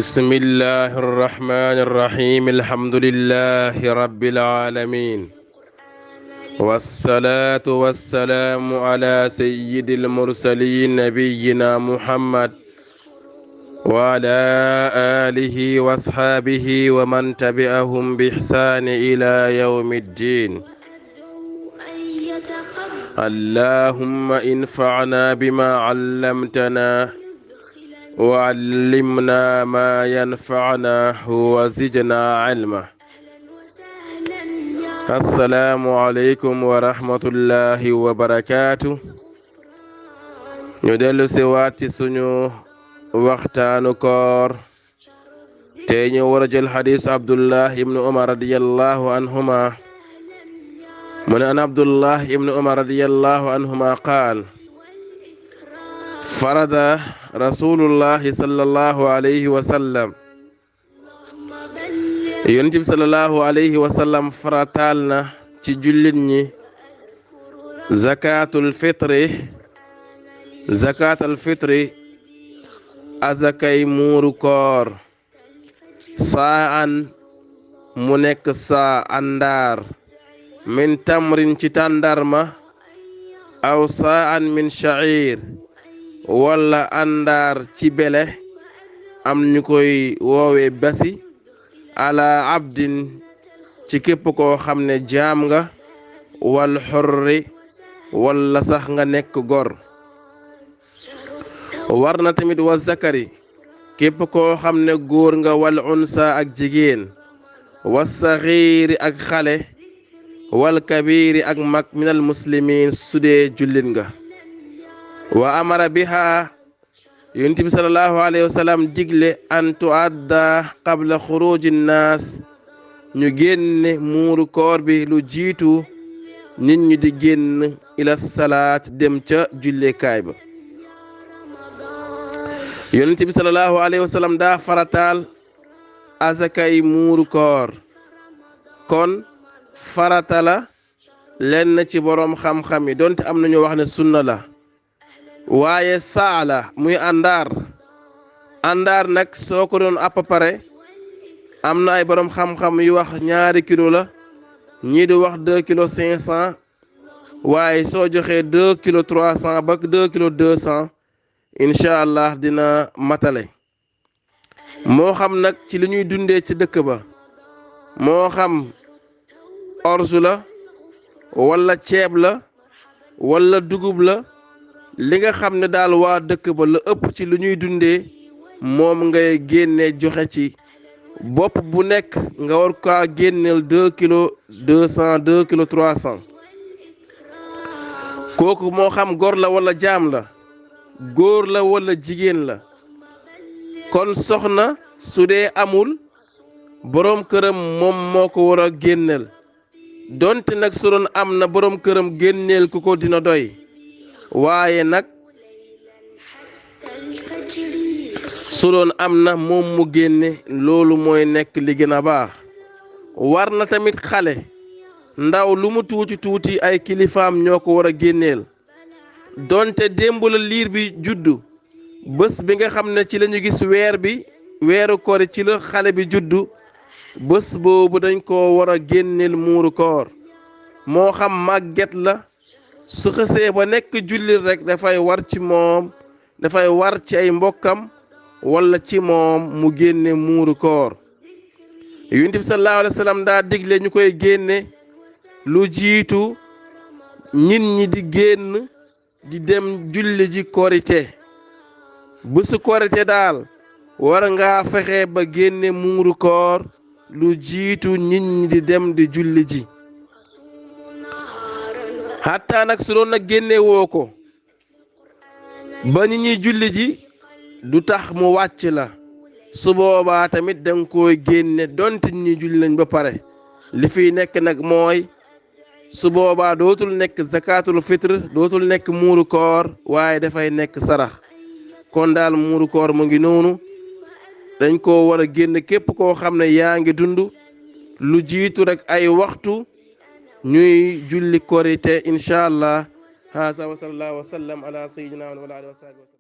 بسم الله الرحمن الرحيم الحمد لله رب العالمين والصلاة والسلام على سيد المرسلين نبينا محمد وعلى آله واصحابه ومن تبعهم بإحسان إلى يوم الدين. اللهم انفعنا بما علمتنا وعلمنا ما ينفعنا وزدنا علما. السلام عليكم ورحمة الله وبركاته. ñu dellu si waat ci suñu waxtaanu koor te ñu war a jël xadiis Abdullah ibnu Umar radiyallahu anhuma mu ne an Abdullah ibnu Umar radiyallahu anhuma qaal farada rasulullahi sallallahu alayhi wa sallam yonent bi sallallahu alayhi wa sallam farataal na ci jullit ñi zakatul fitri azakay muuru koor saan mu nekk saa àndaar min tamrin ci tàndarma aw saan min sha'ir walla àndaar ci bele am ñu koy woowe basi ala abdin ci képp koo xam ne jaam nga wal xurri walla sax nga nekk gor war na tamit wa zakari képp koo xam ne góor nga wal unsa ak jigéen wa saxiiri ak xale wal kabiiri ak mag minal muslimin sudee jullit nga wa amara biha yonent bi sallallahu alayhi wa sallam digle an tuadda qabla xuruji nnaas ñu génne muuru koor bi lu jiitu nit ñi di génn ila salaat dem ca jullekaay ba. yonent bi sallallahu alayhi wa sallam daa farataal azakay muuru koor kon farata la lenn ci boroom xam-xam yi donte am nañu wax ne sunna la waaye saala muy àndaar nag soo ko doon àpp pare am na ay boroom xam-xam yu wax 2 kilo la ñii di wax 2 kilo 500 waaye soo joxee 2 kilo 300 ba 2 kilo 200 incha allah dina matale moo xam nag ci li ñuy dundee ci dëkk ba moo xam orge la walla ceeb la walla dugub la li nga xam ne daal waa dëkk ba la ëpp ci lu ñuy dundee moom ngay génne joxe ci bopp bu nekk nga war kaa génneel 2 kilo 200 2 kilo 300 kooku moo xam gor la walla jaam la góor la walla jigéen la kon soxna su dee amul boroom këram moom moo ko war a génneel donte nag su doon am na boroom këram génneel ku ko dina doy waaye nag su doon am na moom mu génne loolu mooy nekk li gën a baax. war na tamit xale ndaw lu mu tuuti tuuti ay kilifaam ñoo ko war a génneel donte démb la liir bi juddu bés bi nga xam ne ci lañu gis weeru koor ci la xale bi juddu bés boobu dañ ko war a génneel muuru koor moo xam màgget la su xësee ba nekk jullit rek dafay war ci ay mbokkam walla ci moom mu génne muuru koor. yonent bi sallallahu alayhi wa sallam daa digle ñu koy génne lu jiitu nit ñi di génn di dem julli ji korite bésu korite daal war nga fexe ba génne muuru koor lu jiitu nit ñi di dem di julli ji hatta nag su doon nag génne woo ko ba ñi ñuy julli ji du tax mu wàcc la su boobaa tamit danga koy génne donte ñi julli lañ ba pare li fiy nekk nag mooy su boobaa dootul nekk zakatul fitre dootul nekk muuru koor waaye dafay nekk sarax kon daal muuru koor mu ngi noonu dañ ko war a génn képp koo xam ne yaa ngi dund lu jiitu rek ay waxtu ñuy julli korite incha allah haza wa sallallahu wa sallam ala sayyidina wa alihi wa sahbihi